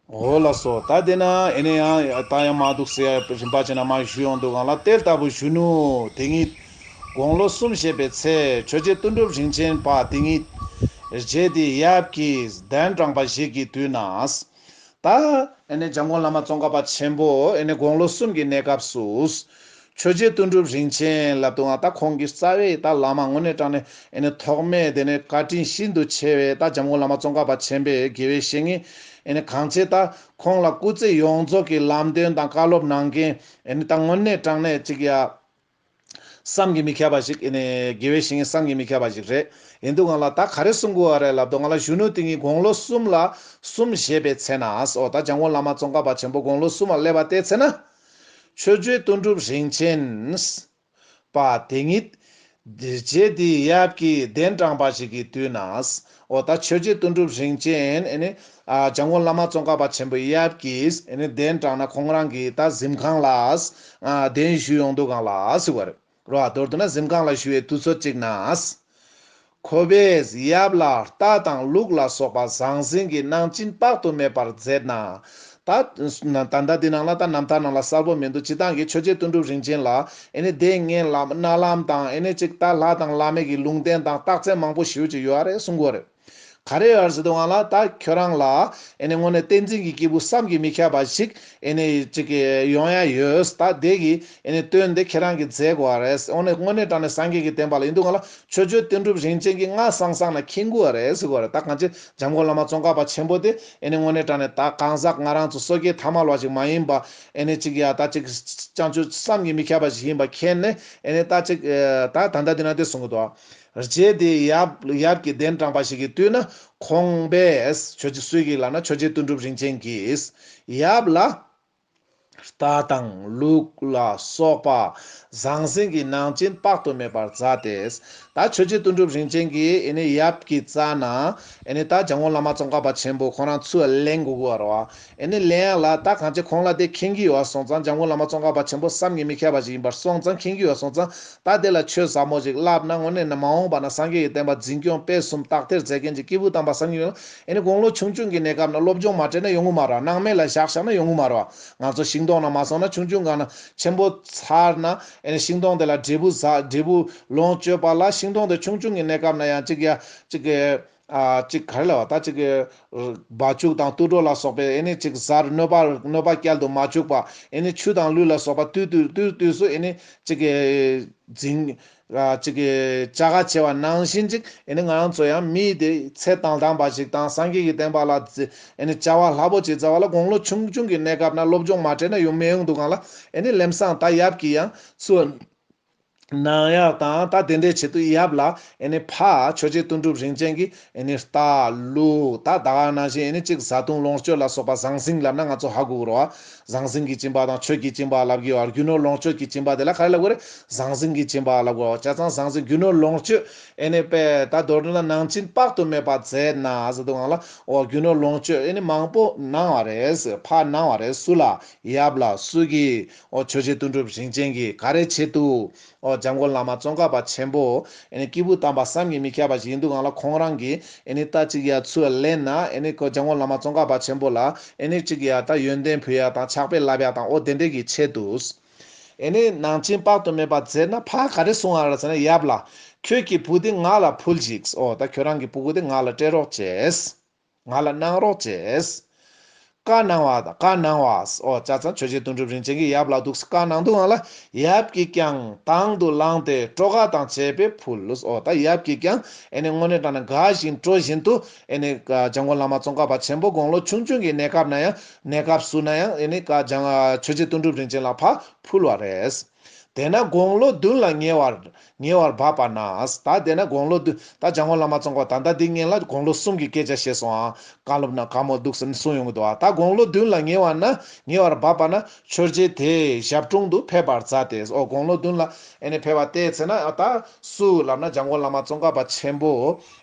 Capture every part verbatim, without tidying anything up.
འོ་ལགས་སོ། ད་དེ་ན་ཨེ་ནས་ཡང་ད་ཡང་མ་འདུག་ཟེར་ཡ་རིམ་པ་བྱས་ན་མ་ཞུ་ཡོང་འདུག་གང་ལ། དེ་ལྟ་བུ་གཞོན་ནུ་དེ་ཉིད་དགུང་ལོ་གསུམ་བཞེས་པའི་ཚེ་ཆོས་རྗེ་དོན་གྲུབ་རིན་ཆེན་པ་དེ་ཉིད་རྗེ་དེ་ཡབ་ཀྱི་གདན་དྲངས་པ་ཞིག་གི་དུས་ན། ད་ཨེ་ནས་འཇམ་མགོན་བླ་མ་ཙོང་ཁ་པ་ཆེན་པོ་ཨེ་ནས་དགུང་ལོ་གསུམ་གྱི་གནས་སྐབས་སུ། ཆོས་རྗེ་དོན་གྲུབ་རིན་ཆེན་ལབ་དུས་ང་ད་ཁོང་གི་རྩ་བའི་ད་བླ་མ་དངོས་གནས་དྲང་གནས་ཨེ་ནས་ཐོགས་མེད་དེ་ནས་བཀའ་དྲིན་ཤིན་ཏུ་ཆེ་བའི་ད་འཇམ་མགོན་བླ་མ་ཙོང་ཁ་པ་ཆེན་པོའི་དགེ་བའི་བཤེས་གཉེན་ཨེ་ནས་གང་ཆེ་ད་ཁོང་ལ་སྐུ་ཚེ་ཡོངས་རྫོགས་ཀྱི་ལམ་སྟོན་དང་བཀའ་སློབ་གནང་མཁན་ཨེ་ནས་ད་དངོས་གནས་དྲང་གནས་ཅིག་ཡ་བསམ་གྱིས་མི་ཁྱབ་པ་ཞིག་ཨེ་ནས་དགེ་བའི་བཤེས་གཉེན་བསམ་གྱིས་མི་ཁྱབ་པ་ཞིག་རེད། ཡིན་དུས་ང་ལ་ད་ག་རེ་གསུང་དགོས་བ་རེད་ལབ་དུས་ང་ལ་གཞོན་ནུ་དེ་ཉིད་དགུང་ལོ་གསུམ་ལ་གསུམ་བཞེས་པའི་ཚེ་ན་ཨོ་ད་འཇམ་མགོན་བླ་མ་ཙོང་ཁ་པ་ཆེན་པོ་དགུང་ལོ་གསུམ་ལ་སླེབས་པ་དེའི་ཚེ་ན། ཆོས་རྗེ་དོན་གྲུབ་རིན་ཆེན་པ་དེ་ཉིད་རྗེ་དེའི་ཡབ་ཀྱི་གདན་དྲངས་པ་ཞིག་གི་དུས་ན། འོ་ད་ཆོས་རྗེ་དོན་གྲུབ་རིན་ཆེན་ཨེ་ནི་ཨ་འཇམ་མགོན་བླ་མ་ཙོང་ཁ་པ་ཆེན་པོའི་ཡབ་ཀྱིས་ཨེ་ནི་གདན་དྲངས་ན་ཁོང་རང་གི་ད་གཟིམ་ཁང་ལ་ཨ་གདན་ཞུས་ཡོང་དུས་གང་ལ་ཟེར་བ་རེད། རོ། མདོར་བསྡུ་ན་གཟིམ་ཁང་ལ་བཞུགས་པའི་དུས་ཚོད་ཅིག་ན། ཁོ་པས་ཡབ་ལ་རྟ་དང་ལུག་ལ་སོགས་པ་ཟང་ཟིང་གི་གནང་སྦྱིན་དཔག་ཏུ་མེད་པར་མཛད་ན། ད་ད་ལྟ་འདི་ནང་ལ་ད་རྣམ་ཐར་ནང་ལ་གསལ་པོ་མི་འདུག་སྤྱིར་བཏང་གི་ཆོས་རྗེ་དོན་གྲུབ་རིན་ཆེན་ལ་ཨེ་ནི་སྡེ་དངོས་ལ་མནལ་ལམ་དང་ཨེ་ནི་ཅིག་ད་ལྷ་དང་བླ་མའི་གི་ལུང་བསྟན་དང་རྟགས་མཚན་མང་པོ་ཞེ་པོ་ཅིག་ཡོད་རེད་གསུང་གི་ཡོད་རེད། ག་རེ་ཡོད་ཟེར་དུས་ང་ལ་ད་ཁྱོད་རང་ལ་ཨེ་ནི་དངོས་གནས་བསྟན་འཛིན་གྱི་སྐྱེས་བུ་བསམ་གྱིས་མི་ཁྱབ་པ་ཞིག་ཨེ་ནི་ཅིག་ཡོང་ཡ་ཡོད། ད་དེ་གི་ཨེ་ནི་སྟོན་དེ་ཁྱེད་རང་གིས་མཛད་དགོས་པ་རེད། དངོས་གནས་དངོས་གནས་དྲང་གནས་སངས་རྒྱས་ཀྱི་བསྟན་པ་ལ་ཡིན་དུས་ང་ལ་ཆོས་རྗེ་དོན་གྲུབ་རིན་ཆེན་གྱིས་ང་སང་སང་ན་མཁྱེན་དགོས་པ་རེད་ཟེར་དགོས་པ་རེད། ད་གང་ཅི་འཇམ་མགོན་བླ་མ་ཙོང་ཁ་པ་ཆེན་པོ་དེ་ཨེ་ནི་དངོས་གནས་དྲང་གནས་ད་གང་ཟག་ང་རང་ཚོ་སོ་སྐྱེ་ཐ་མལ་བ་ཞིག་མ་ཡིན་པ་ཨེ་ནི་ཅིག་ཡ་ད་ཅིག་བྱང་ཆུབ་བསམ་གྱིས་མི་ཁྱབ་པ་ཞིག་ཡིན་པ་མཁྱེན་ནས་ཨེ་ནི་ད་ཅིག་ད་ད་ལྟ་འདི་ན་དེ་གསུང་གི་འདུག་རྗེ་དེ་ཡབ་ཡབ་ཀྱི་གདན་དྲངས་པ་ཞིག་གི་དུས་ན་ཁོང་པས་ཆོས་རྗེ་སུ་གིས་ལབ་ན་ཆོས་རྗེ་དོན་གྲུབ་རིན་ཆེན་གྱིས་ཡབ་ལ་རྟ་དང་ལུག་ལ་སོགས་པ་ཟང་ཟིང་གི་གནང་སྦྱིན་དཔག་ཏུ་མེད་པར་མཛད་དེ། ད་ཆོས་རྗེ་དོན་གྲུབ་རིན་ཆེན་གྱིས་ཨེ་ནི་ཡབ་ཀྱི་རྩ་ན་ཨེ་ནི་ད་འཇམ་མགོན་བླ་མ་ཙོང་ཁ་པ་ཆེན་པོ་ཁོང་རང་ཚུར་ལེན་དགོས་ཀྱི་ཡོད་རེད་བ། ཨེ་ནི་ལེན་ཡ་ལ་ད་གང་ཅི་ཁོང་ལ་དེ་མཁྱེན་གྱི་ཡོད་སོང་ཙང་འཇམ་མགོན་བླ་མ་ཙོང་ཁ་པ་ཆེན་པོ་བསམ་གྱིས་མི་ཁྱབ་པ་ཞིག་ཡིན་པར་སོང་ཙང་མཁྱེན་གྱི་ཡོད་སོང་ཙང་ད་དེ་ལ་ཆོས་ཟབ་མོ་ཞིག་བསླབ་ན་དངོས་གནས་ན་མ་འོངས་པ་ན་སངས་རྒྱས་ཀྱི་བསྟན་པ་འཛིན་སྐྱོང་སྤེལ་གསུམ་དག་ཐེར་མཛད་མཁན་གྱི་སྐྱེས་བུ་དམ་པ་བསམ་གྱིས་མི་ཁྱབ། ཨེ་ནི་དགུང་ལོ་ཆུང་ཆུང་གི་གནས་སྐབས་ན་སློབ་སྦྱོང་མ་སྤྲད་ན་ཡོང་གི་མ་རེད། སྣང་མེད་ལ་བཞག་བཞག་ན་ཡོང་གི་མ་རེད། ང་ཚོ་ཤིང་སྡོང་ན་མ་སོང་ན་ཆུང་ཆུང་སྒང་ན་ཆེན་པོ་ཚར་ན་ཨེ་ནི་ཤིང་སྡོང་དེ་ལ་འབྲས་བུ་ཟ་འབྲས་བུ་ལོངས་སྤྱོད་པ་ལ་ཤིང་སྡོང་དེ་ཆུང་ཆུང་གི་གནས་སྐབས་ན་ཡང་ཅིག་ཡ་ཅིག་གི་ཨ་ཅིག་ག་རེ་ལབ་པ་ད་ཅིག་གི་བ་ཕྱུགས་དང་དུད་འགྲོ་ལ་སོགས་པའི་ཨེ་ནི་ཅིག་གཟར་གནོད་པ་གནོད་པ་བསྐྱལ་དུ་མ་བཅུག་པ་ཨེ་ནི་ཆུ་དང་ལུད་ལ་སོགས་པ་དུས་དུས་དུས་དུས་སུ་ཨེ་ནི་ཅིག་གི་འཛིན། ཅིག་གི་བྱ་དགའ་བྱེད་པ་ནང་བཞིན་ཅིག་ཨེ་ནི་ང་རང་ཚོ་ཡང་མི་དེ་ཚེ་དང་ལྡན་པ་ཞིག་དང་སངས་རྒྱས་ཀྱི་བསྟན་པ་ལ་ཨེ་ནི་བྱ་བ་རླབས་པོ་ཅིག་བྱ་བ་ལ་དགུང་ལོ་ཆུང་ཆུང་གི་གནས་སྐབས་ན་སློབ་སྦྱོང་མ་སྤྲད་ན་ཡོང་མི་ཡོང་འདུག་གང་ལ་ཨེ་ནི་ལམ་སང་ད་ཡབ་ཀྱིས་ཡང་ཚུར་གནང་ཡག་དང་ད་དེ་འདྲའི་ཆེད་དུ་ཡབ་ལ་ཨེ་ནི་ཕ་ཆོས་རྗེ་དོན་གྲུབ་རིན་ཆེན་གྱིས་ཨེ་ནི་རྟ་ལུག་ད་ད་ག་ནང་བཞིན་ཨེ་ནི་ཅིག་བཟའ་བཏུང་ལོངས་སྤྱོད་ལ་སོགས་པ་ཟང་ཟིང་ལབ་ན་ང་ཚོ་ཧ་གོ་གི་རེད་བ། ཟང་ཟིང་གི་སྦྱིན་པ་དང་ཆོས་ཀྱི་སྦྱིན་པ་ལབ་ཀྱི་ཡོད། རྒྱུ་ནོར་ལོངས་སྤྱོད་ཀྱི་སྦྱིན་པ་དེ་ལ་ག་རེ་ལབ་དགོས་རེད། ཟང་ཟིང་གི་སྦྱིན་པ་ལབ་དགོས། བྱས་ཙང་ཟང་ཟིང་རྒྱུ་ནོར་ལོངས་སྤྱོད་ཨེ་ནི་པས་ད་མདོར་བསྡུ་ན་གནང་སྦྱིན་དཔག་ཏུ་མེད་པ་མཛད་ན་ཟེར་དུས་སྒང་ལ་འོ་རྒྱུ་ནོར་ལོངས་སྤྱོད་ཨེ་ནི་མང་པོ་གནང་བ་རེད། ཕར་གནང་བ་རེད། སུ་ལ། ཡབ་ལ། སུ་གིས། འོ་ཆོས་རྗེ་དོན་གྲུབ་རིན་ཆེན་གྱིས་ག་རེ་ཆེད་དུ། འོ་འཇམ་མགོན་བླ་མ་ཙོང་ཁ་པ་ཆེན་པོ་ཨེ་ནི་སྐྱེས་བུ་དམ་པ་བསམ་གྱིས་མི་ཁྱབ་པ་ཞིག་ཡིན་དུས་སྒང་ལ་ཁོང་རང་གིས་ཨེ་ནི་ད་ཅིག་ཡ་ཚུར་ལེན་ན་ཨེ་ནི་ཁོ་འཇམ་མགོན་བླ་མ་ཙོང་ཁ་པ་ཆེན་པོ་ལ་ཨེ་ནི་ཅིག་ཡ་ད་ཡོན་ཏན་ཕུལ་ཡ་དང་ཕྱག་དཔེ་བསླབ་ཡ་དང་འོ་དེ་འདྲས་ཀྱི་ཆེད་དུ། ཨེ་ནི་གནང་སྦྱིན་དཔག་ཏུ་མེད་པ་མཛད་ན་ཕར་ག་རེ་གསུང་བ་རེད་ཟེར་ན་ཡབ་ལ། ཁྱོད་ཀྱི་བུ་འདི་ང་ལ་ཕུལ་ཅིག་འོ་ད་ཁྱོད་རང་གི་སྤུ་གུ་འདི་ང་ལ་སྤྲད་རོགས་བྱས། ང་ལ་གནང་རོགས་བྱས། བཀའ་གནང་བ་དང་བཀའ་གནང་བ། འོ་བྱས་ཙང་ཆོས་རྗེ་དོན་གྲུབ་རིན་ཆེན་གྱིས་ཡབ་ལ་འདུག་སེ་བཀའ་གནང་དུས་སྒང་ལ་ཡབ་ཀྱིས་ཀྱང་དང་དུ་བླངས་ཏེ་སྤྲོ་དགའ་དང་བཅས་པས་ཕུལ། འོ་ད་ཡབ་ཀྱིས་ཀྱང་ཨེ་ནི་དངོས་གནས་དྲང་གནས་དགའ་བཞིན་སྤྲོ་བཞིན་དུ་ཨེ་ནི་འཇམ་མགོན་བླ་མ་ཙོང་ཁ་པ་ཆེན་པོ་དགུང་ལོ་ཆུང་ཆུང་གི་གནས་སྐབས་ན་ཡང་གནས་སྐབས་སུ་ན་ཡང་ཨེ་ནི་ཆོས་རྗེ་དོན་གྲུབ་རིན་ཆེན་ལ་ཕར་ཕུལ་བ་རེད། དེས་ན་དགུང་ལོ་བདུན་ལ་ཉེ་བར་ཉེ་བར་བབས་པ་ན། ད་དེས་ན་དགུང་ལོ་བདུན་ད་འཇམ་མགོན་བླ་མ་ཙོང་ཁ་པ་ད་ལྟ་འདི་སྔོན་ལ་དགུང་ལོ་གསུམ་གྱི་སྐད་ཆ་བཤད་སོང་ཨ། བཀའ་སློབ་ན་བཀའ་མོལ་འདུག་ཟེར་ནས་གསུངས་ཡོང་གི་འདུག་ཨ། ད་དགུང་ལོ་བདུན་ལ་ཉེ་བ་ན་ཉེ་བར་བབས་པ་ན་ཆོས་རྗེ་དེ་ཞབས་དྲུང་དུ་ཕེབས་པར་མཛད་དེ། ཨོ་དགུང་ལོ་བདུན་ལ་ཨེ་ནས་ཕེབས་པ་དེ་ཚེ་ན་ད་སུ་ལབ་ན་འཇམ་མགོན་བླ་མ་ཙོང་ཁ་པ་ཆེན་པོ་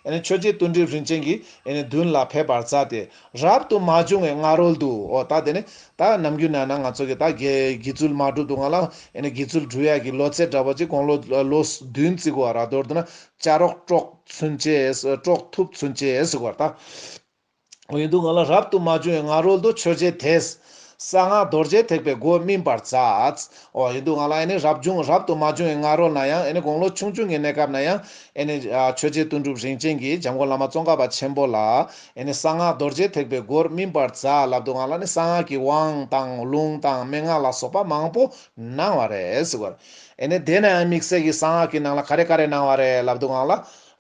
ཨེ་ནས་ཆོས་རྗེ་དོན་གྲུབ་རིན་ཆེན་གྱིས་ཨེ་ནས་མདུན་ལ་ཕེབས་པར་མཛད་དེ་རབ་ཏུ་མ་བྱུང་བའི་སྔ་རོལ་དུ། ཨོ་ད་དེ་ནས། ད་ནམ་རྒྱུན་ན་ན་ང་ཚོ་གི་ད་དགེ་དགེ་ཚུལ་མ་སྒྲུབ་དུས་སྒང་ལ་ཨེ་ནི་དགེ་ཚུལ་སྒྲུབ་ཡ་གི་ལོ་ཚད་འདྲ་པོ་ཅིག་དགུང་ལོ་ལོ་བདུན་བརྩི་དགོས་པ་ར། མདོར་བསྡུ་ན་བྱ་རོག་སྲོག་ཚུན་ཆད་སྲོག་ཐུབ་ཚུན་ཆད་ཟེར་དགོས་པ་ར། ད་ འོ་ཡིན་དུས་ང་ལ་རབ་ཏུ་མ་བྱུང་བའི་སྔ་རོལ་དུ་ཆོས་རྗེ་དེས། གསང་སྔགས་རྡོ་རྗེ་ཐེག་པའི་སྒོ་སྨིན་པར་མཛད། འོ་ཡིན་དུས་ང་ལ་ཨེ་ནི་རབ་བྱུང་རབ་ཏུ་མ་བྱུང་བའི་སྔ་རོལ་ན་ཡང་ཨེ་ནི་དགུང་ལོ་ཆུང་ཆུང་གི་གནས་སྐབས་ན་ཡང་ཨེ་ནི་ཨ་ཆོས་རྗེ་དོན་གྲུབ་རིན་ཆེན་གྱིས་འཇམ་མགོན་བླ་མ་ཙོང་ཁ་པ་ཆེན་པོ་ལ་ཨེ་ནི་གསང་སྔགས་རྡོ་རྗེ་ཐེག་པའི་སྒོར་སྨིན་པར་མཛད་ལབ་དུས་ང་ལ་ནི་གསང་སྔགས་ཀྱི་དབང་དང་ལུང་དང་མན་ངག་ལ་སོགས་པ་མང་པོ་གནང་བ་རེད་ཟེར་བ་རེད། ཨེ་ནི་དེ་ན་ཡང་དམིགས་བསལ་གྱི་གསང་སྔགས་ཀྱི་ནང་ལ་ག་རེ་ག་རེ་གནང་བ་རེད་ལབ་དུས་ང་ལ་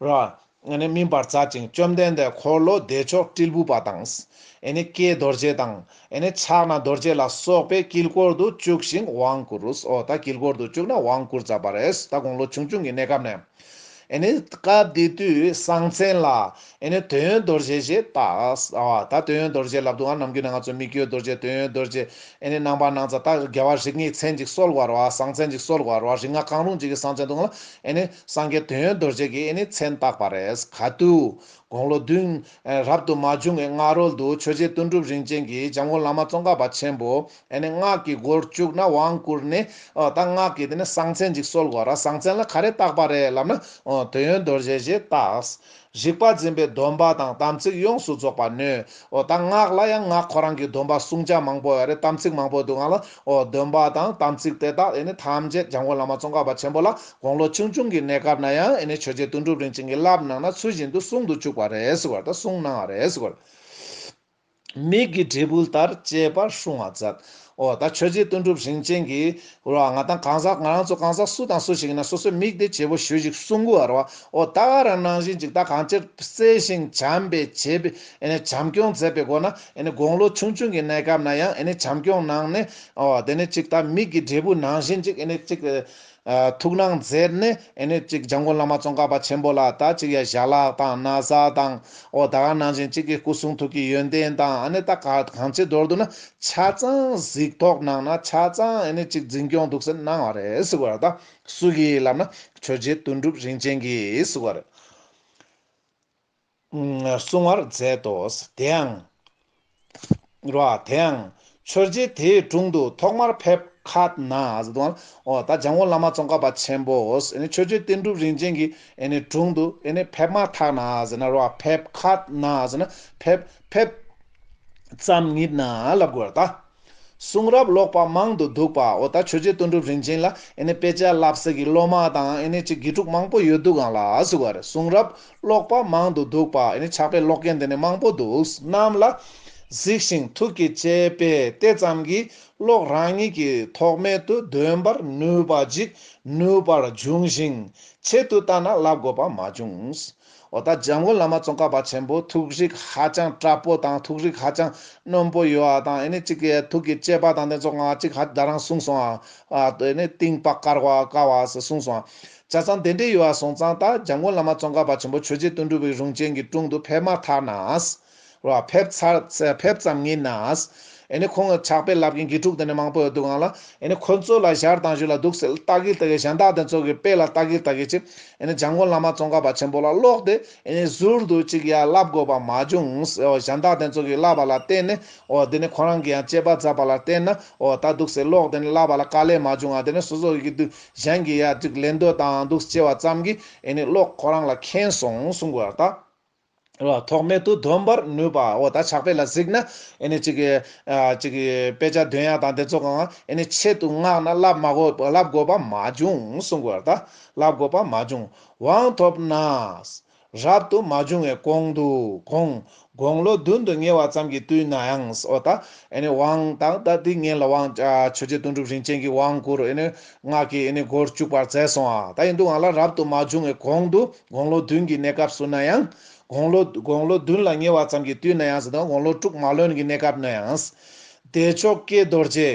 ར། ཨ་ནི་སྨིན་པར་མཛད་ཅིང་བཅོམ་ལྡན་འདས་འཁོར་ལོ་བདེ་མཆོག་སྤྲུལ་པ་དང་། ཨ་ནི་ཀྱེ་རྡོ་རྗེ་དང་། ཨ་ནི་ཕྱག་ན་རྡོ་རྗེ་ལ་སོགས་པའི་དཀྱིལ་འཁོར་དུ་བཅུག་ཞིང་དབང་བསྐུར། འོ་ད་དཀྱིལ་འཁོར་དུ་བཅུག་ན་དབང་བསྐུར་མཛད་པ་རེད། ད་དགུང་ལོ་ཆུང་ཆུང་གི་གནས་སྐབས་ནས། ཨ་ནི་སྐབས་དེ་དུས་གསང་མཚན་ལ་ཨ་ནི་དོན་ཡོད་རྡོ་རྗེ་ཞེས་བཏགས། འོ་ད་དོན་ཡོད་རྡོ་རྗེ་ལབ་དུས་ང་ནམ་རྒྱུན་ནས་ང་ཚོ་མི་བསྐྱོད་རྡོ་རྗེ་དོན་ཡོད་རྡོ་རྗེ། ཨེ་ནི་རྣམ་པར་སྣང་མཛད་ད་རྒྱལ་བ་རིགས་ལྔའི་མཚན་ཅིག་གསོལ་བར་བ། གསང་མཚན་ཅིག་གསོལ་བར་བ། རིགས་ལྔ་གང་རུང་ཅིག་གི་གསང་མཚན་དུ་ང་ལ་ཨེ་ནི་སངས་རྒྱས་དོན་ཡོད་རྡོ་རྗེ་གི་ཨེ་ནི་མཚན་བཏགས་པ་རེད། ག་དུས་དགུང་ལོ་བདུན་ཨེ་རབ་ཏུ་མ་བྱུང་བའི་སྔ་རོལ་དུ་ཆོས་རྗེ་དོན་གྲུབ་རིན་ཆེན་གྱིས་འཇམ་མགོན་བླ་མ་ཙོང་ཁ་པ་ཆེན་པོ་ཨེ་ནི་སྔགས་ཀྱི་སྒོར་བཅུག་ན་དབང་བསྐུར་ནས། ཨོ་ད་སྔགས་ཀྱི་དེ་ནི་གསང་མཚན་ཅིག་གསོལ་དགོས་ར། གསང་མཚན་ལ་ག་རེ་བཏགས་པ་རེད་ལབ་ན། ཨོ་དོན་ཡོད་རྡོ་རྗེ་ཞེས་བཏགས། རིག་པ་འཛིན་པའི་སྡོམ་པ་དང་དམ་ཚིག་ཡོངས་སུ་རྫོགས་པར་མནོས། འོ་ད་སྔགས་ལ་ཡང་སྔགས་ཁོ་རང་གི་སྡོམ་པ་བསྲུང་བྱ་མང་པོ་ཡོད་རེད། དམ་ཚིག་མང་པོ་འདུག་ང་ལ། འོ་སྡོམ་པ་དང་དམ་ཚིག་དེ་དག་ཨེ་ནི་ཐམས་ཅད་འཇམ་མགོན་བླ་མ་ཙོང་ཁ་པ་ཆེན་པོ་ལ་དགུང་ལོ་ཆུང་ཆུང་གི་གནས་སྐབས་ན་ཡང་ཨེ་ནི་ཆོས་རྗེ་དོན་གྲུབ་རིན་ཆེན་གྱིས་བསླབ་གནང་ན་ཚུལ་བཞིན་དུ་བསྲུང་དུ་བཅུག་པ་རེད་ཟེར་བ་རེད། ད་བསྲུང་གནང་བ་རེད་ཟེར་བ་རེད། མིག་གི་འབྲས་བུ་ལྟར་གཅེས་པར་བསྲུང་བར་མཛད། འོ་ད་ཆོས་རྗེ་དོན་གྲུབ་རིན་ཆེན་གྱིས་རོ་ང་དང་གང་ཟག་ང་རང་ཚོ་གང་ཟག་སུ་དང་སུ་ཞིག་ཡིན་ན་སོ་སོའི་མིག་དེ་བྱེད་པོ་ཞུ་ཞིག་བསྲུང་དགོས་རོ། འོ་ད་ག་རང་ནང་བཞིན་ཅིག་ད་གང་ཅིར་བསྲེ་ཞིང་བྱམས་པས་བྱེད་པའི་ཨེ་ནི་བྱམས་སྐྱོང་མཛད་པའི་སྒོ་ན་ཨེ་ནི་དགུང་ལོ་ཆུང་ཆུང་གི་གནས་སྐབས་ན་ཡང་ཨེ་ནི་བྱམས་སྐྱོང་གནང་ནས། འོ་དེ་ནི་ཅིག་ད་མིག་གི་འབྲས་བུ་ནང་བཞིན་ཅིག་ཨེ་ནི་ཅིག་ཐུགས་སྣང་མཛད་ནས་ཨེ་ནི་གཅིག་འཇམ་མགོན་བླ་མ་ཙོང་ཁ་པ་ཆེན་པོ་ལ་ད་གཅིག་ཡ་ཞལ་ལག་དང་ན་བཟའ་དང་། འོ་ད་ག་ནང་བཞིན་གཅིག་གི་སྐུ་གསུང་ཐུགས་ཀྱི་ཡོན་ཏན་དང་ཨ་ནི་ད་ག་གང་ཅི་མདོར་བསྡུ་ན་ཆ་ཚང་གཟིགས་རྟོག་གནང་ན་ཆ་ཚང་ཨེ་ནི་གཅིག་འཛིན་སྐྱོང་འདུག་སེ་གནང་བ་རེད་ཟེར་བ་རེད། ད་སུ་གིས་ལབ་ན་ཆོས་རྗེ་དོན་གྲུབ་རིན་ཆེན་གྱིས་ཟེར་བ་རེད། གསུང་བར་མཛད་དོ། དེའང་རོ། དེའང་ཆོས་རྗེ་དེའི་དྲུང་དུ་ཐོག་མར་ཕེབས་ཁ་ན་ཟེར་དང་། འོ་ད་འཇམ་མགོན་བླ་མ་ཙོང་ཁ་པ་ཆེན་པོ་ཨེ་ནི་ཆོས་རྗེ་དོན་གྲུབ་རིན་ཆེན་གྱི་ཨེ་ནི་དྲུང་དུ་ཨེ་ནི་ཕེབས་མ་ཐག་ན་ཟེར་ན་རོ། ཕེབས་ཁ་ན་ཟེར་ན་ཕེབས་ཕེབས་ཙམ་ཉིད་ན་ལབ་དགོས་རེད་ད། གསུང་རབ་ཀློག་པ་མང་དུ་འདུག་པ། འོ་ད་ཆོས་རྗེ་དོན་གྲུབ་རིན་ཆེན་ལ་ཨེ་ནི་དཔེ་ཆ་བསླབ་ས་གི་སློབ་མ་དང་ཨེ་ནི་ཅིག་དགེ་ཕྲུག་མང་པོ་ཡོད་འདུག་གང་ལ་ཟེར་བ་རེད། གསུང་རབ་ཀློག་པ་མང་དུ་འདུག་པ། ཨེ་ནི་ཕྱག་དཔེ་ཀློག་མཁན་དེ་ནི་མང་པོ་འདུག་རྣམས་ལ་གཟིགས་ཤིང་ཐུགས་ཀྱི་དཔྱད་པས་དེ་ཙམ་གྱིས་ཀློག་རང་ཉིད་ཀྱིས་ཐོགས་མེད་དུ་འདོན་པར་ནུས་པ་ཅིག་ནུས་པར་འབྱུང་ཞིང་ཆེད་དུ་བལྟ་ན་བསླབ་དགོས་པ་མ་བྱུང་། འོ་ད་འཇམ་མགོན་བླ་མ་ཙོང་ཁ་པ་ཆེན་པོ་ཐུགས་རིག་ཧ་ཅང་དྲག་པོ་དང་ཐུགས་རིག་ཧ་ཅང་རྣོན་པོ་ཡོད་པ་དང་ཨེ་ནི་གཅིག་གི་ཐུགས་ཀྱི་དཔྱད་པ་དང་དེ་ཚོ་ང་གཅིག་ཧ་ད་རང་གསུངས་སོང་ཨ། ཨེ་ནི་གཏིང་དཔག་དཀར་བ་དཀའ་བ་ཟེར་གསུངས་སོང་ཨ། བྱས་ཙང་དེ་འདྲའི་ཡོད་པ་སོང་ཙང་ད་འཇམ་མགོན་བླ་མ་ཙོང་ཁ་པ་ཆེན་པོ་ཆོས་རྗེ་དོན་གྲུབ་པའི་རིན་ཆེན་གྱི་དྲུང་དུ་ཕེབས་མ་ཐག་ན། ར་ཕེབས་ཚར་ཕེབས་ཙམ་ཉིད་ན། ཨེ་ནི་ཁོང་གི་ཕྱག་དཔེ་བསླབ་མཁན་དགེ་ཕྲུག་དེ་ནི་མང་པོ་ཡོད་འདུག་གང་ལ་ཨེ་ནི་ཁོ་ཚོ་ལ་ཞར་དང་ཞུ་ལ་འདུག་སེ་ལྟ་གི་ལྟ་གི་གཞན་དག་དེ་ཚོ་གི་དཔེ་ལ་ལྟ་གི་ལྟ་གི་ཅིག་ཨེ་ནི་འཇམ་མགོན་བླ་མ་ཙོང་ཁ་པ་ཆེན་པོ་ལ་ཀློག་སྟེ་ཨེ་ནི་ཟུར་དུ་ཅིག་ཡ་བསླབ་དགོས་པ་མ་བྱུང་། གཞན་དག་དེ་ཚོ་གི་བསླབ་པ་ལ་བརྟེན་ནས་འོ་དེ་ནི་ཁོ་རང་གི་ཡང་དཔྱད་པ་མཛད་པ་ལ་བརྟེན་ན་འོ་ད་འདུག་སེ་ཀློག་དེ་ནི་བསླབ་པ་ལ་དཀའ་ལས་མ་བྱུང་ང་། དེ་ནི་སོ་སོ་གི་དུས་གཞན་གྱི་ཡ་ཅིག་ལེན་འདོད་དང་འདུག་སེ་བྱེད་པ་ཙམ་གྱིས་ཨེ་ནི་ཀློག་ཁོ་རང་ལ་མཁྱེན་སོང་གསུང་དགོས་ར་ད། ར་ཐོགས་མེད་དུ་འདོན་པར་ནུས་པ། འོ་ད་ཕྱག་དཔེ་ལ་གཟིགས་ན་ཨེ་ནི་ཅིག་གི་ཨ་ཅིག་གི་དཔེ་ཆ་འདོན་ཡ་དང་དེ་ཚོ་གང་ཨེ་ནི་ཆེད་དུ་མངགས་ན་བསླབ་མ་དགོས་བསླབ་དགོས་པ་མ་བྱུང་གསུང་དགོས་ར་ད། བསླབ་དགོས་པ་མ་བྱུང་། དབང་ཐོབ་ན། རབ་ཏུ་མ་བྱུང་བའི་གོང་དུ་གོང་དགུང་ལོ་བདུན་དུ་ཉེ་བ་ཙམ་གྱི་དུས་ན་ཡང་འོ་ད་ཨེ་ནི་དབང་དང་ད་འདི་སྔོན་ལ་དབང་ཨ་ཆོས་རྗེ་དོན་གྲུབ་རིན་ཆེན་གྱི་དབང་བསྐུར་ཨེ་ནི་སྔགས་ཀྱི་ཨེ་ནི་སྒོར་བཅུག་པར་མཛད་སོང་ཨ། ད་ཡིན་དུས་ང་ལ་རབ་ཏུ་མ་བྱུང་བའི་གོང་དུ་དགུང་ལོ་བདུན་གྱི་གནས་སྐབས་སུ་ན་ཡང་། དགུང་ལོ་དགུང་ལོ་བདུན་ལ་ཉེ་བ་ཙམ་གྱི་དུས་ན་ཡང་ཟེར་དང་དགུང་ལོ་དྲུག་མ་ལོན་གྱི་གནས་སྐབས་ན་ཡང་། བདེ་མཆོག་ཀྱེ་རྡོ་རྗེ།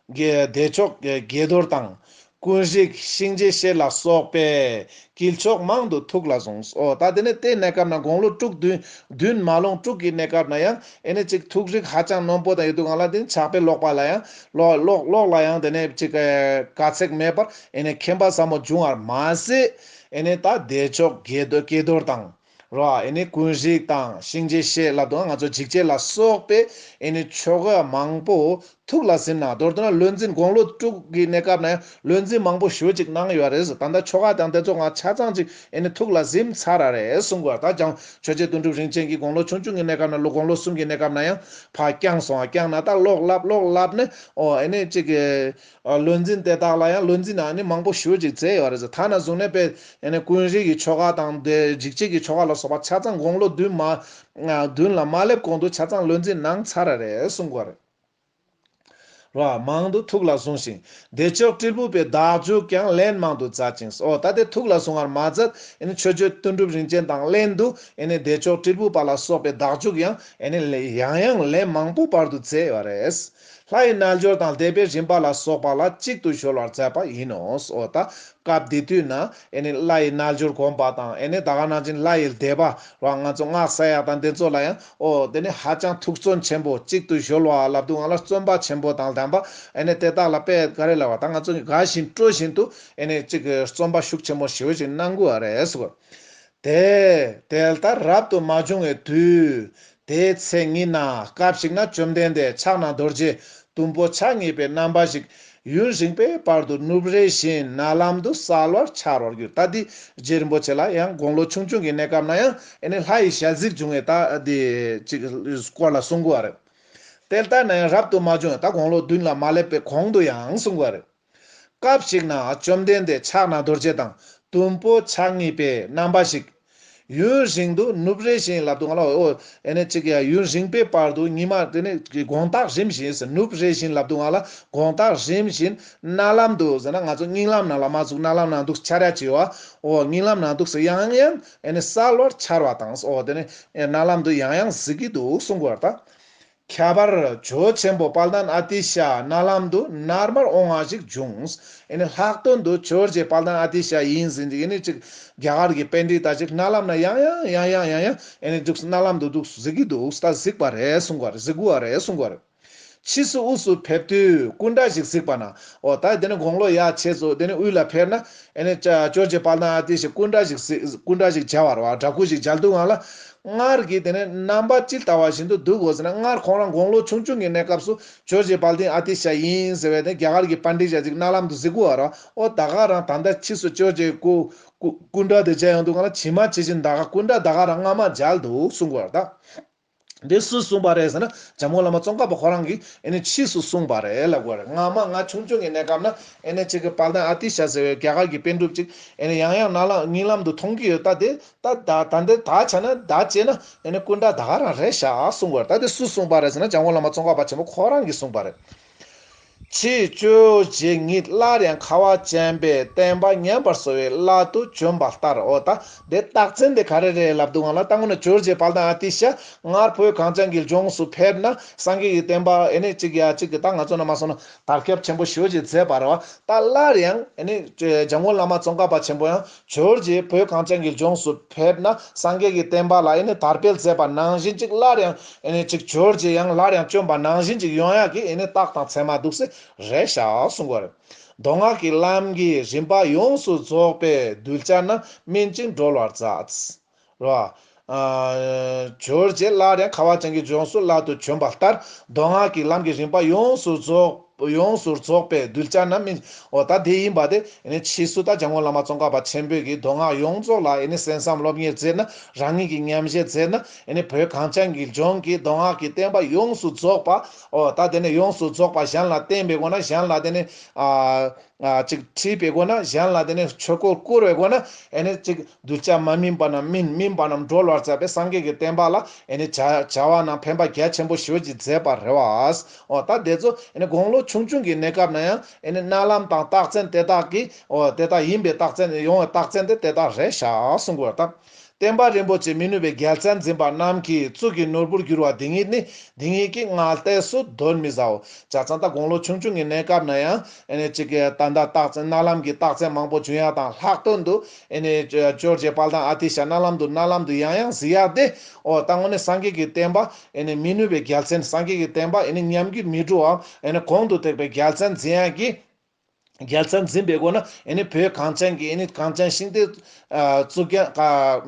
བདེ་མཆོག་དགྱེས་རྡོར་དང་། ཀུན་རིག་གཤིན་རྗེ་གཤེད་ལ་སོགས་པས་དཀྱིལ་ཆོག་མང་དུ་ཐུགས་ལ་བཟུང་། ཨོ་ད་དེ་ནས་དེའི་གནས་སྐབས་ན་དགུང་ལོ་དྲུག་བདུན་བདུན་མ་ལོན་དྲུག་གི་གནས་སྐབས་ན་ཡང་ཨེ་ནས་ཅིག་ཐུགས་རིག་ཧ་ཅང་རྣོན་པོ་དང་ཡོད་དུས་གང་ལ་དེ་ཕྱག་དཔེ་ཀློག་པ་ལ་ཡང་ཀློག་ཀློག་ཀློག་ལ་ཡང་དེ་ནས་ཅིག་དཀའ་ཚེགས་མེད་པར་ཨེ་ནས་མཁྱེན་པ་ཟབ་མོ་བྱུང་བར་མ་ཟད། ཨེ་ནས་ད་བདེ་མཆོག་དགྱེས་རྡོར་དགྱེས་རྡོར་དང་རོ། ཨེ་ནས་ཀུན་རིག་དང་གཤིན་རྗེ་གཤེད་ལབ་དུས་ང་ཚོ་འཇིགས་བྱེད་ལ་སོགས་པའི་ཨེ་ནས་ཆོ་ག་མང་པོ་ ཐུགས་ལ་ཟིན་ན། མདོར་བསྡུ་ན་བློ་འཛིན་དགུང་ལོ་དྲུག་གི་གནས་སྐབས་ན་ཡང་བློ་འཛིན་མང་པོ་ཞེ་ཅིག་གནང་ཡོད་རེད། ད་ལྟ་ཆོ་ག་དང་དེ་ཚོ་ང་ཆ་ཚང་ཅིག་ཨེ་ནི་ཐུགས་ལ་ཟིན་ཚར་ར་རེད་གསུང་གི་ཡོད། ད་ཀྱང་ཆོས་རྗེ་དོན་གྲུབ་རིན་ཆེན་གྱིས་དགུང་ལོ་ཆུང་ཆུང་གི་གནས་སྐབས་ན་ལོ་དགུང་ལོ་གསུམ་གྱི་གནས་སྐབས་ན་ཡང་ཕར་བསྐྱངས་སོང་། བསྐྱངས་ན་ད་ཀློག་ལབ་ཀློག་ལབ་ནས་ཨོ་ཨེ་ནི་ཅིག་གི་ཨ་བློ་འཛིན་དེ་དག་ལ་ཡང་བློ་འཛིན་ཨ་ནི་མང་པོ་ཞེ་ཅིག་མཛད་ཡོད་རེད་ཟེར། ཐ་ན་བཟུང་ནས་དཔེ་ཨེ་ནི་ཀུན་རིག་གི་ཆོ་ག་དང་དེ་འཇིགས་བྱེད་ཀྱི་ཆོ་ག་ལ་སོགས་པ་ཆ་ཚང་དགུང་ལོ་བདུན་མ་བདུན་ལ་མ་སླེབས་གོང་དུ་ཆ་ཚང་བློ་འཛིན་གནང་ཚར་ར་རེད་གསུང་གི་ཡོད་རེད། ར་མང་དུ་ཐུགས་ལ་བཟུང་ཞིང་། བདེ་མཆོག་སྤྲུལ་སྐུ་པའི་བདག་འཇུག་ཀྱང་ལན་མང་དུ་མཛད་ཅིང་། ཨོ་ད་དེ་ཐུགས་ལ་བཟུང་བར་མ་ཟད་ཨེ་ནི་ཆོས་རྗེ་དོན་གྲུབ་རིན་ཆེན་དང་ལྷན་དུ་ཨེ་ནི་བདེ་མཆོག་སྤྲུལ་སྐུ་པ་ལ་སོགས་པའི་བདག་འཇུག་ཡང་ཨེ་ནི་ཡང་ཡང་ལན་མང་པོ་བར་དུ་མཛད་ཡོད་རེད། ལྷ་ཡི་རྣལ་འབྱོར་དང་བཟླས་པའི་རིམ་པ་ལ་སོགས་པ་ལ་གཅིག་ཏུ་གཞོལ་བར་མཛད་པ་ཡིན་ནོ། ཨོ་ད་སྐབས་དེ་དུས་ན་ཨེ་ནི་ལྷ་ཡི་རྣལ་འབྱོར་སྒོམ་པ་དང་ཨེ་ནི་ད་ག་ནང་བཞིན་ལྷ་ཡི་བཟླས་པ་ར་ང་ཚོ་སྔགས་གསོག་ཡག་དང་དེ་ཚོ་ལ་ཡང་ཨོ་དེ་ནི་ཧ་ཅང་ཐུགས་བརྩོན་ཆེན་པོ་གཅིག་ཏུ་གཞོལ་བ་ལབ་དུས་ང་ལ་བརྩོན་པ་ཆེན་པོ་དང་ལྡན་པ་ཨེ་ནི་དེ་དག་ལ་དཔེ་ག་རེ་ལབ་པ་ད་ང་ཚོ་དགའ་བཞིན་སྤྲོ་བཞིན་དུ་ཨེ་ནི་གཅིག་གི་བརྩོན་པ་ཤུགས་ཆེན་པོ་ཞེ་པོ་ཞིག་གནང་དགོས་པ་རེད་ཟེར། དེ་དེ་ལྟར་རབ་ཏུ་མ་བྱུང་བའི་དུས། དེའི་ཚེ་ཉིད་ན་སྐབས་ཤིག་ན་བཅོམ་ལྡན་འདས་ཕྱག་ན་རྡོ་རྗེ་དུམ་བུ་ཆ་གཉིས་པའི་རྣམ་པ་ཞིག་ཡུན་རིང་པོའི་བར་དུ་ནུབ་རེ་བཞིན་མནལ་ལམ་དུ་གསལ་བར་འཆར་བར་གྱུར། ད་འདི་རྗེ་རིན་པོ་ཆེ་ལ་ཡང་དགུང་ལོ་ཆུང་ཆུང་གི་གནས་སྐབས་ན་ཡང་ཨེ་ནི་ལྷ་ཡི་ཞལ་གཟིགས་བྱུང་བའི་ད་འདི་ཅིག་སྐོར་ལ་གསུང་གི་ཡོད་རེད། དེ་ལྟར་ན་ཡང་རབ་ཏུ་མ་བྱུང་ད་དགུང་ལོ་བདུན་ལ་མ་སླེབས་པའི་གོང་དུ་ཡང་གསུང་གི་ཡོད་རེད། སྐབས་ཤིག་ན་བཅོམ་ལྡན་འདས་ཕྱག་ན་རྡོ་རྗེ་དང་དུམ་བུ་ཆ་གཉིས་པའི་རྣམ་པ་ཞིག་ཡུན་རིང་དུ་ནུབ་རེ་བཞིན་ལབ་དུས་ང་ལ་ཨོ་ཨེ་ནི་གཅིག་ཡ་ཡུན་རིང་པོའི་བར་དུ་ཉི་མ་དེ་ནི་དགོང་དག་རིམ་བཞིན་ཟེར། ནུབ་རེ་བཞིན་ལབ་དུས་ང་ལ་དགོང་དག་རིམ་བཞིན་མནལ་ལམ་དུ་ཟེར་ན་ང་ཚོ་རྙིང་ལམ་ནང་ལ་མ་ཟུག་མནལ་ལམ་ནང་འདུག་འཆར་ཡ་བྱེད་པ་ཨོ་རྙིང་ལམ་ནང་འདུག་ཟེར་ཡང་ཡང་ཨེ་ནི་གསལ་བར་འཆར་བ་དང་ཨོ་དེ་ནི་མནལ་ལམ་དུ་ཡང་ཡང་གཟིགས་ཀྱི་འདུག་གསུང་དགོས་པ་དང་། ཁྱད་པར་ཇོ་བོ་ཆེན་པོ་དཔལ་ལྡན་ཨ་ཏི་ཤ་མནལ་ལམ་དུ་ནར་མར་འོང་བ་ཞིག་བྱུང་། ཨེ་ནི་ལྷག་དོན་དུ་ཇོ་བོ་རྗེ་དཔལ་ལྡན་ཨ་ཏི་ཤ་ཡིན་ཟིན་ཅིག་ཨེ་ནི་ཅིག་རྒྱ་གར་གྱི་པཎྜི་ཏ་ཅིག་མནལ་ལམ་ན་ཡང་ཡང་ཡང་ཡང་ཡང་ཡང་ཨེ་ནི་འདུག་མནལ་ལམ་དུ་འདུག་གཟིགས་ཀྱི་འདུག་ད་གཟིགས་པ་རེད་གསུང་གི་ཡོད་རེད། གཟིགས་དགོས་པ་རེད་གསུང་གི་ཡོད་རེད། ཕྱིས་སུ་དབུས་སུ་ཕེབས་དུས་སྐུ་འདྲ་ཞིག་གཟིགས་པ་ན། འོ་ད་དེ་ནི་དགུང་ལོ་ཡར་ཆེ་སོང་། དེ་ནི་དབུས་ལ་ཕེབས་ན་ཨེ་ནི་ཇོ་བོ་རྗེ་དཔལ་ལྡན་ཨ་ཏི་ཤ་སྐུ་འདྲ་ཞིག་གཟིགས་སྐུ་འདྲ་ཞིག་མཇལ་བ་རེད་བ། འདྲ་སྐུ་ཞིག་མཇལ་དུས་ང་ལ། སྔར་གྱི་དེ་ནས་རྣམ་པ་ཅི་ལྟ་བ་བཞིན་དུ་འདུག་གོ་ཟེར་ན། སྔར་ཁོང་རང་དགུང་ལོ་ཆུང་ཆུང་གི་གནས་སྐབས་སུ་ཇོ་རྗེ་དཔལ་ལྡན་ཨ་ཏི་ཤ་ཡིན་ཟེར་བའི་དེ་རྒྱ་གར་གྱི་པཎྜི་ཏ་ཅིག་མནལ་ལམ་དུ་གཟིགས་ཀྱི་ཡོད་རེད། ཨོ་ད་ག་རང་ད་ལྟ་ཕྱིས་སུ་ཇོ་རྗེ་སྐུ་སྐུ་སྐུ་འདྲ་དེ་མཇལ་ཡོང་དུས་ང་ལ་ཇི་མ་ཇི་བཞིན་ད་ག་སྐུ་འདྲ་ད་ག་རང་སྔ་མ་མཇལ་འདུག་གསུང་གི་ཡོད་རེད་ད། འདི་སུས་གསུངས་པ་རེད་ཟེར་ན་འཇམ་མགོན་བླ་མ་ཙོང་ཁ་པ་ཁོ་རང་གིས་ཨེ་ནི་ཕྱིས་སུ་གསུངས་པ་རེད་ལབ་དགོས་རེད། སྔ་མ་ང་ཆུང་ཆུང་གི་གནས་སྐབས་ན་ཨེ་ནི་ཅིག་གི་དཔལ་ལྡན་ཨ་ཏི་ཤ་ཟེར་བའི་རྒྱ་གར་གྱི་པཎ་གྲུབ་ཅིག་ཨེ་ནི་ཡང་ཡང་མནལ་ལམ་རྙིང་ལམ་དུ་མཐོང་གི་ཡོད། ད་དེ་ད་ད་ད་འདི་ད་བྱས་ན་ད་བྱས་ན་ཨེ་ནི་སྐུ་འདྲ་ད་ག་རང་རེད་ཤག་གསུངས་པར། ད་དེ་སུས་གསུངས་པ་རེད་ཟེར་ན་འཇམ་མགོན་བླ་མ་ཙོང་ཁ་པ་ཆེན་པོ་ཁོ་རང་གིས་གསུངས་པ་རེད། ཕྱིས་ཇོ་བོ་རྗེ་ཉིད་སླར་ཡང་ཁ་བ་ཅན་པའི་བསྟན་པ་ཉམས་པར་གསོལ་བའི་བླ་དུ་བྱོན་པ་ལྟར། འོ་ད་དེ་རྟགས་མཚན་དེ་ག་རེ་རེད་ལབ་དུས་ང་ལ་ད་དངོས་གནས་ཇོ་བོ་རྗེ་དཔལ་ལྡན་ཨ་ཏི་ཤ་སྔར་བོད་གངས་ཅན་གྱི་ལྗོངས་སུ་ཕེབས་ན་སངས་རྒྱས་ཀྱི་བསྟན་པ་ཨེ་ནི་གཅིག་ཡ་གཅིག་གི་ད་ང་ཚོ་ནང་མ་སོང་ན་དར་ཁྱབ་ཆེན་པོ་ཞེ་པོ་ཅིག་མཛད་པ་རེད་བ། ད་སླར་ཡང་ཨེ་ནི་འཇམ་མགོན་བླ་མ་ཙོང་ཁ་པ་ཆེན་པོ་ཡང་ཇོ་བོ་རྗེ་བོད་གངས་ཅན་གྱི་ལྗོངས་སུ་ཕེབས་ན་སངས་རྒྱས་ཀྱི་བསྟན་པ་ལ་ཨེ་ནི་དར་སྤེལ་མཛད་པ་ནང་བཞིན་ཅིག་སླར་ཡང་ཨེ་ནི་ཅིག་ཇོ་བོ་རྗེ་ཡང་སླར་ཡང་བྱོན་པ་ནང་བཞིན་ཅིག་ཡོང་ཡག་གི་ཨེ་ནི་རྟགས་དང་མཚན་མ་འདུག་སེ་རེད་ཤག་གསུང་གི་ཡོད་རེད། མདོ་སྔགས་ཀྱི་ལམ་གྱི་རིམ་པ་ཡོངས་སུ་རྫོགས་པའི་གདུལ་བྱ་རྣམས་སྨིན་ཅིང་གྲོལ་བར་མཛད། རེད་བ། ཨ་ཇོ་བོ་རྗེ་སླར་ཡང་ཁ་བ་ཅན་གྱི་ལྗོངས་སུ་སླར་དུ་བྱོན་པ་ལྟར་མདོ་སྔགས་ཀྱི་ལམ་གྱི་རིམ་པ་ཡོངས་སུ་རྫོགས་ཡོངས་སུ་རྫོགས་པའི་གདུལ་བྱ་རྣམས་སྨིན། འོ་ད་དེ་ཡིན་པ་དེ་ནི་ཕྱིས་སུ་ད་འཇམ་མགོན་བླ་མ་ཙོང་ཁ་པ་ཆེན་པོས་ཀྱིས་མདོ་སྔགས་ཡོངས་རྫོགས་ལ་ཨེ་ནི་གསན་བསམ་སློབ་གཉེར་མཛད་ན་རང་ཉིད་ཀྱིས་ཉམས་བཞེས་མཛད་ན་ཨེ་ནི་བོད་གངས་ཅན་གྱི་ལྗོངས་ཀྱི་མདོ་སྔགས་ཀྱི་བསྟན་པ་ཡོངས་སུ་རྫོགས་པ། འོ་ད་དེ་ནས་ཡོངས་སུ་རྫོགས་པ་གཞན་ལ་བསྟན་པའི་སྒོ་ན་གཞན་ལ་དེ་ནས་ཨ། ཨ་ཅིག་ཁྲིད་པའི་སྒོ་ན་གཞན་ལ་དེ་ནས་ཆོས་འཁོར་བསྐོར་བའི་སྒོ་ན་ཨེ་ནི་ཅིག་གདུལ་བྱ་མ་སྨིན་པ་རྣམས་སྨིན། སྨིན་པ་རྣམས་གྲོལ་བར་མཛད་པའི་སངས་རྒྱས་ཀྱི་བསྟན་པ་ལ་ཨེ་ནི་བྱ་བྱ་བ་རྣམས་ཕན་པ་རྒྱ་ཆེན་པོ་ཞེ་པོ་ཅིག་མཛད་པ་རེད་བ། འོ་ད་དེ་ཚོ་ཨེ་ནི་དགུང་ལོ་ཆུང་ཆུང་གི་གནས་སྐབས་ན་ཡང་ཨེ་ནི་མནལ་ལམ་དང་རྟགས་མཚན་དེ་དག་གིས་འོ་དེ་དག་ཡིན་པའི་རྟགས་མཚན་ཡོང་བའི་རྟགས་མཚན་དེ་དེ་དག་རེད་ཤག་གསུང་གི་ཡོད་ད། བསྟན་པ་རིན་པོ་ཆེ་མི་ནུབ་པའི་རྒྱལ་མཚན་འཛིན་པ་རྣམས་ཀྱི་གཙུག་གི་ནོར་བུར་གྱུར་པ་འདི་ཉིད་ནི་འདི་ཉིད་ཀྱིས་ང་གཏད་སོ་གདོན་མི་ཟའོ། བྱས་ཙང་ད་དགུང་ལོ་ཆུང་ཆུང་གི་གནས་སྐབས་ན་ཡང་ཨེ་ནི་ཅིག་གི་ད་ལྟ་རྟགས་མཚན་མནལ་ལམ་གྱི་རྟགས་མཚན་མང་པོ་བྱུང་ཡག་དང་ལྷག་དོན་དུ་ཨེ་ནི་ཇོ་བོ་རྗེ་དཔལ་ལྡན་ཨ་ཏི་ཤ་མནལ་ལམ་དུ་མནལ་ལམ་དུ་ཡང་ཡང་གཟིགས་ཡག་དེ། འོ་ད་དངོས་གནས་སངས་རྒྱས་ཀྱི་བསྟན་པ་ཨེ་ནི་མི་ནུབ་པའི་རྒྱལ་མཚན། སངས་རྒྱས་ཀྱི་བསྟན་པ་ཨེ་ནི་ཉམས་རྒུད་མི་འགྲོ་བའམ་ཨེ་ནི་གོང་དུ་ཐེག་པའི་རྒྱལ་མཚན་འཛིན་ཡག་གི་ རྒྱལ་ས་འཛིན་པའི་སྒོ་ན་ཨེ་ནི་བོད་གངས་ཅན་གྱི་ཨེ་ནི་གངས་ཅན་ཤིང་རྟའི་གཙུག་རྒྱན།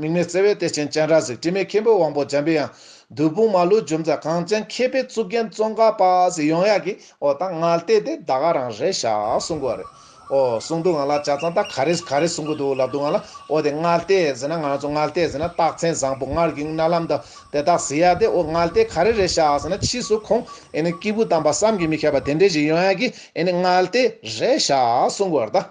དམིགས་མེད་བརྩེ་བའི་གཏེར་ཆེན་སྤྱན་རས་གཟིགས། དྲི་མེད་མཁན་པོ་དབང་པོ་འཇམ་པའི་དབྱངས། བདུད་དཔུང་མ་ལུས་འཇོམས་མཛད་གངས་ཅན་མཁས་པའི་གཙུག་རྒྱན་ཙོང་ཁ་པ་ཟེར་ཡོང་ཡག་གི། འོ་ད་མངལ་གཏད་དེ་ད་ག་རང་རེད་ཤག་གསུང་གི་ཡོད་རེད། འོ་གསུང་དུས་སྒང་ལ་ཆ་ཚང་ད་ག་རེ་ག་རེ་གསུང་གི་འདུག་ལབ་དུས་སྒང་ལ། འོ་དེ་མངལ་གཏད་ཟེར་ན། ང་རང་ཚོ་མངལ་གཏད་ཟེར་ན་རྟགས་མཚན་བཟང་པོ། མངལ་གྱི་རྨི་ལམ་དང་དེ་དག་གཟིགས་ཡག་དེ། འོ་མངལ་གཏད་ག་རེ་རེད་ཤག་ཟེར་ན། ཕྱིས་སུ་ཁོང་ཨེ་ནི་སྐྱེས་བུ་དམ་པ་བསམ་གྱིས་མི་ཁྱབ་པ་དེ་འདྲས་ཞིག་ཡོང་ཡག་གི་ཨེ་ནི་མངལ་གཏད་རེད་ཤག་གསུང་གི་ཡོད་རེད་ད།